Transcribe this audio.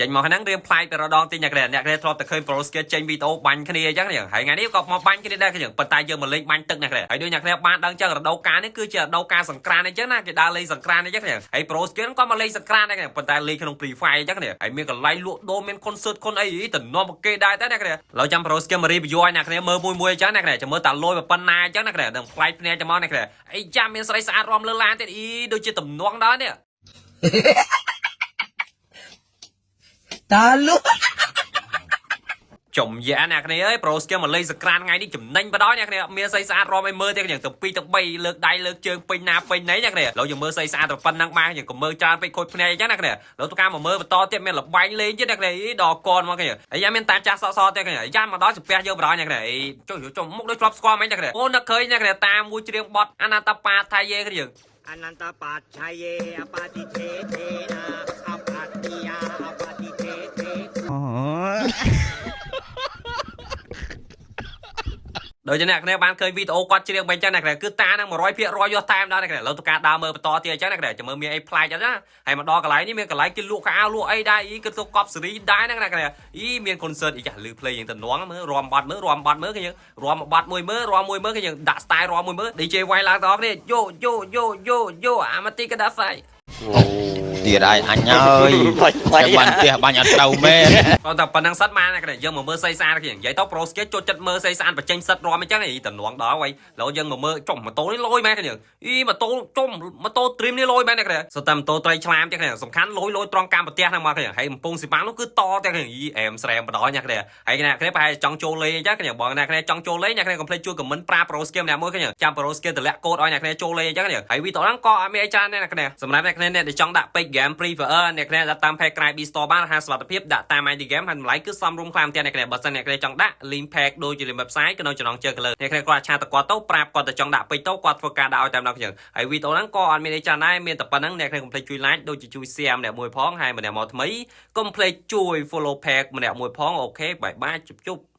ចេញមកហ្នឹងរៀងប្លែកពីរដងតិចអ្នកគ្នាអ្នកគ្នាធ្លាប់តែឃើញ Pro Skill ចេញវីដេអូបាញ់គ្នាអញ្ចឹងហើយថ្ងៃនេះក៏មកបាញ់គ្នាដែរគ្នាប៉ុន្តែយើងមកលេងបាញ់ទឹកអ្នកគ្នាហើយដូចអ្នកគ្នាបានដឹងចឹងរដូវកាលនេះគឺជារដូវកាលសង្ក្រាន្តអញ្ចឹងណាគេដើរលេងសង្ក្រាន្តអញ្ចឹងហើយ Pro Skill ក៏មកលេងសង្ក្រាន្តដែរគ្នាប៉ុន្តែលេងក្នុង Free Fire អញ្ចឹងគ្នាហើយមានកន្លែងលក់ដូរមាន concert ខុនអីតំណមកគេដែរតែអ្នកគ្នាឡើយចាំ Pro Skill មក review ឲ្យអ្នកគ្នាមើលមួយមួយអញ្ចឹងអ្នកគ្នាចាំមើលតាលយប៉ុណ្ណាអញ្ចឹងអ្នកគ្នានឹងប្លែកភ្នែកចាំមកអ្នកគ្នាអីចាំមានស្រីស្អាតរំលើឡានទៀតអីដូចជាតំណងដល់នេះ តាលុ ចំយ៉ាអ្នកគ្នាអើយ Pro Skill មកលេងសក្រានថ្ងៃនេះចំណេញបដ ாய் អ្នកគ្នាមានស្អីស្អាតរំឲ្យមើលទេយ៉ាងទាំង2ទាំង3លើកដៃលើកជើងពេញណាពេញណីអ្នកគ្នាលោកយើងមើលស្អីស្អាតតែប៉ុណ្្នឹងបានយើងកុំមើលច្រើនពេកខូចភ្នែកអញ្ចឹងអ្នកគ្នាលោកទៅការមកមើលបន្តទៀតមានលបែងលេងទៀតអ្នកគ្នាអីដល់កនមកគ្នាអាយ៉ាមានតាចាស់សក់សទៀតគ្នាអាយ៉ាមកដល់សាពះយើងបដ ாய் អ្នកគ្នាអីចុះចុះមុខដូចធ្លាប់ស្គាល់មិញអ្នកគ្នាអូនឹកឃើញអ្នកគ្នាតាមមួយច្រៀងបត់អនន្តបាថៃយេគ្នា อนันตปัจชัยเยอปาติเทเทนาอปัตติยาอปาติเทเท ដូចជាអ្នកគ្នាបានឃើញវីដេអូគាត់ច្រៀងបែបចឹងអ្នកគ្នាគឺតានឹង100%យកតាមដល់អ្នកគ្នាឥឡូវទៅការដើរមើលបន្តទៀតអញ្ចឹងអ្នកគ្នាចាំមើលមានអីប្លែកអត់ណាហើយមកដល់កន្លែងនេះមានកន្លែងគេលក់ខោអាវលក់អីដែរអីគឺទៅកប់សេរីដែរហ្នឹងអ្នកគ្នាអីមាន concert អីចាស់លឺ play យ៉ាងតំណងមើលរំបាត់មើលរំបាត់មើលគេយើងរំបាត់មួយមើលរំមួយមើលគេយើងដាក់ style រំមួយមើល DJ វាយឡើងដល់គ្នាយោយោយោយោយោអាម៉ាទីកដាហ្វៃ ទៀតហើយអញហើយចាំបានផ្ទះបាញ់អត់ត្រូវមែន គាត់តែប៉ុណ្្នឹងសិតបានណាយើងមកមើលស្អីស្អាតគេនិយាយទៅ Pro Skill ចូលចិត្តមើលស្អីស្អាតបញ្ចេញសិតរំអញ្ចឹងអីតំណងដល់ហើយឡូវយើងមកមើលចុំម៉ូតូនេះលយមែនគ្នាអីម៉ូតូចុំម៉ូតូ Dream នេះលយមែនណាគ្នាសុទ្ធតែម៉ូតូត្រីឆ្លាមចឹងគ្នាសំខាន់លយលយត្រង់កម្មប្រទេសហ្នឹងមកគ្នាហើយកំពង់ស៊ីប៉ាងនោះគឺតតែគ្នាអីអែមស្រែមបដ ாய் ណាគ្នាហើយអ្នកគ្នាប្រហែលចង់ចូលលេងអញ្ចឹងគ្នាបងអ្នកគ្នាចង់ចូលលេងអ្នកគ្នាកុំភ្លេចជួយ comment ប្រា Pro Skill ម្នាក់មួយគ្នាចាំ Pro Skill តម្លាក់កូដឲ្យអ្នកគ្នាចូលលេងអញ្ចឹងគ្នាហើយវីដេអូហ្នឹងក៏អត់មានអីច្រើនដែរអ្នកគ្នាសម្រាប់អ្នកគ្នាអ្នកដែលចង់ដាក់ពេជ្រ Game Free Fire អ្នកគ្នាដាក់តាម Page ក្រៅ B Store បានហាសុវត្ថិភាពដាក់តាម ID Game ហើយតម្លៃគឺសមរម្យខ្លាំងមែនទែនអ្នកគ្នាបើសិនអ្នកគ្នាចង់ដាក់ link page ដូចជា link website ក៏នៅចំណងជើងលើអ្នកគ្នាគាត់ chat ទៅគាត់ទៅប្រាប់គាត់ទៅចង់ដាក់ពេជ្រទៅគាត់ធ្វើការដាក់ឲ្យតាមដល់ខ្ញុំហើយវីដេអូហ្នឹងក៏អត់មានអីច្រើនដែរមានតែប៉ុណ្្នឹងអ្នកគ្នាកុំភ្លេចជួយ like ដូចជាជួយ share ម្នាក់មួយផងហើយម្នាក់មកថ្មីកុំភ្លេចជួយ follow page ម្នាក់មួយផង OK bye bye ជប់ជប់។